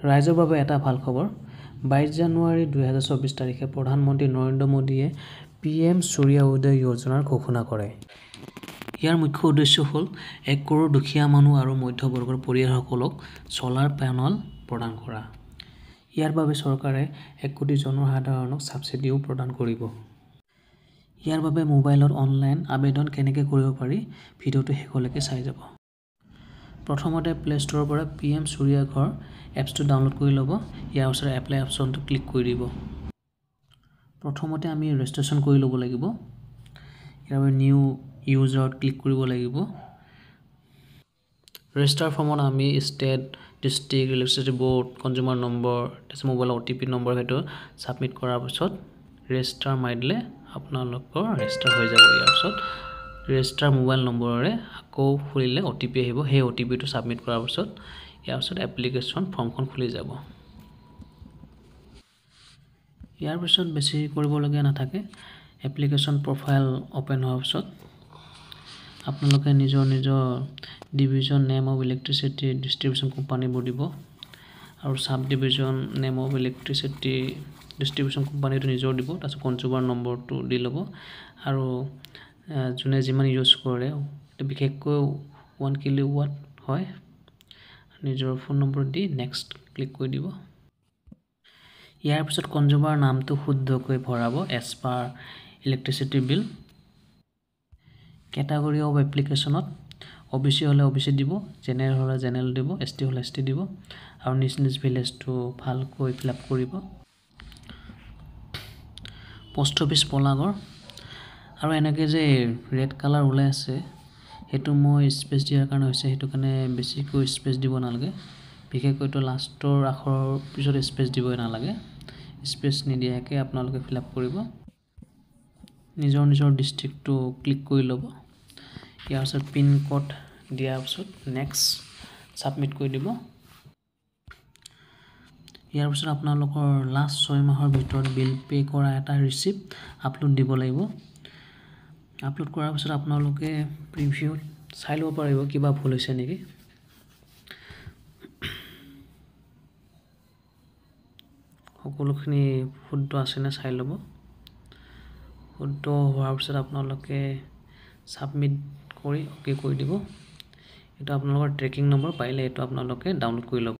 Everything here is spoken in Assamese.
ৰাইজৰ বাবে এটা ভাল খবৰ। 22 জানুৱাৰী 2024 তাৰিখে প্ৰধানমন্ত্ৰী নৰেন্দ্ৰ মোদীয়ে PM সূৰ্য উদয় যোজনাৰ ঘোষণা কৰে। ইয়াৰ মুখ্য উদ্দেশ্য হ'ল 1 কৰোৰ দুখীয়া মানুহ আৰু মধ্যবৰ্গৰ পৰিয়ালসকলক ছ'লাৰ পেনেল প্ৰদান কৰা। ইয়াৰ বাবে চৰকাৰে 1 কোটি জনসাধাৰণক ছাবচিডিও প্ৰদান কৰিব। ইয়াৰ বাবে মোবাইলত অনলাইন আবেদন কেনেকৈ কৰিব পাৰি ভিডিঅ'টো শেষলৈকে চাই যাব। প্ৰথমতে প্লে ষ্ট'ৰৰ পৰা PM সূৰ্য ঘৰ এপছটো ডাউনলোড কৰি ল'ব। ইয়াৰ পিছত এপ্লাই অপশ্যনটো ক্লিক কৰি দিব। প্ৰথমতে আমি ৰেজিষ্ট্ৰেশ্যন কৰি ল'ব লাগিব। ইয়াৰ বাবে নিউ ইউজাৰত ক্লিক কৰিব লাগিব। ৰেজিষ্টাৰ ফৰ্মত আমি state, district, electricity board, consumer number, তাৰপিছত মোবাইলৰ OTP number সেইটো ছাবমিট কৰাৰ পিছত ৰেজিষ্টাৰ মাৰি দিলে আপোনালোকৰ ৰেজিষ্টাৰ হৈ যাব। ইয়াৰ পিছত ৰেজিষ্টাৰ মোবাইল নম্বৰেৰে আকৌ খুলিলে OTP আহিব। সেই OTPটো ছাবমিট কৰাৰ পিছত ইয়াৰ পিছত এপ্লিকেশ্যন ফৰ্মখন খুলি যাব। ইয়াৰ পিছত বেছি কৰিবলগীয়া নাথাকে। এপ্লিকেশ্যন প্ৰফাইল অ'পেন হোৱাৰ পিছত আপোনালোকে নিজৰ নিজৰ division name of electricity distribution কোম্পানীবোৰ দিব আৰু sub division name of electricity distribution কোম্পানীটো নিজৰ দিব। তাৰপিছত কনজিউমাৰ নম্বৰটো দি ল'ব আৰু যোনে যিমান ইউজ কৰে, বিশেষকৈ 1 কিলোৱাট হয়, নিজৰ phone number the next click কৰি দিব। ইয়াৰ পিছত কনজিউমাৰ নামটো শুদ্ধকৈ ভৰাব as per electricity bill. Category of এপ্লিকেশ্যনত OBC হ'লে OBC দিব, জেনেৰেল হ'লে জেনেৰেল দিব, ST হ'লে ST দিব আৰু নিজ নিজ ভিলেজটো ভালকৈ ফিল আপ কৰিব। Post office Palagarh. আৰু এনেকৈ যে ৰেড কালাৰ ওলাই আছে সেইটো মই স্পেচ দিয়াৰ কাৰণে হৈছে, সেইটো কাৰণে বেছিকৈ স্পেচ দিব নালাগে। বিশেষকৈতো লাষ্টৰ আখৰৰ পিছত স্পেচ দিবই নালাগে। স্পেচ নিদিয়াকৈ আপোনালোকে ফিল আপ কৰিব। নিজৰ নিজৰ ডিষ্ট্ৰিক্টটো ক্লিক কৰি ল'ব। ইয়াৰ পিছত পিন ক'ড দিয়াৰ পিছত নেক্সট ছাবমিট কৰি দিব। ইয়াৰ পিছত আপোনালোকৰ লাষ্ট 6 মাহৰ ভিতৰত বিল পে' কৰা এটা ৰিচিপ্ট আপলোড দিব লাগিব। আপলোড কৰাৰ পিছত আপোনালোকে প্ৰিভিউত চাই ল'ব পাৰিব কিবা ভুল হৈছে নেকি। সকলোখিনি শুদ্ধ আছেনে চাই ল'ব। শুদ্ধ হোৱাৰ পিছত আপোনালোকে ছাবমিট কৰি অ'কে কৰি দিব। এইটো আপোনালোকৰ ট্ৰেকিং নম্বৰ, পাৰিলে এইটো আপোনালোকে ডাউনলোড কৰি ল'ব।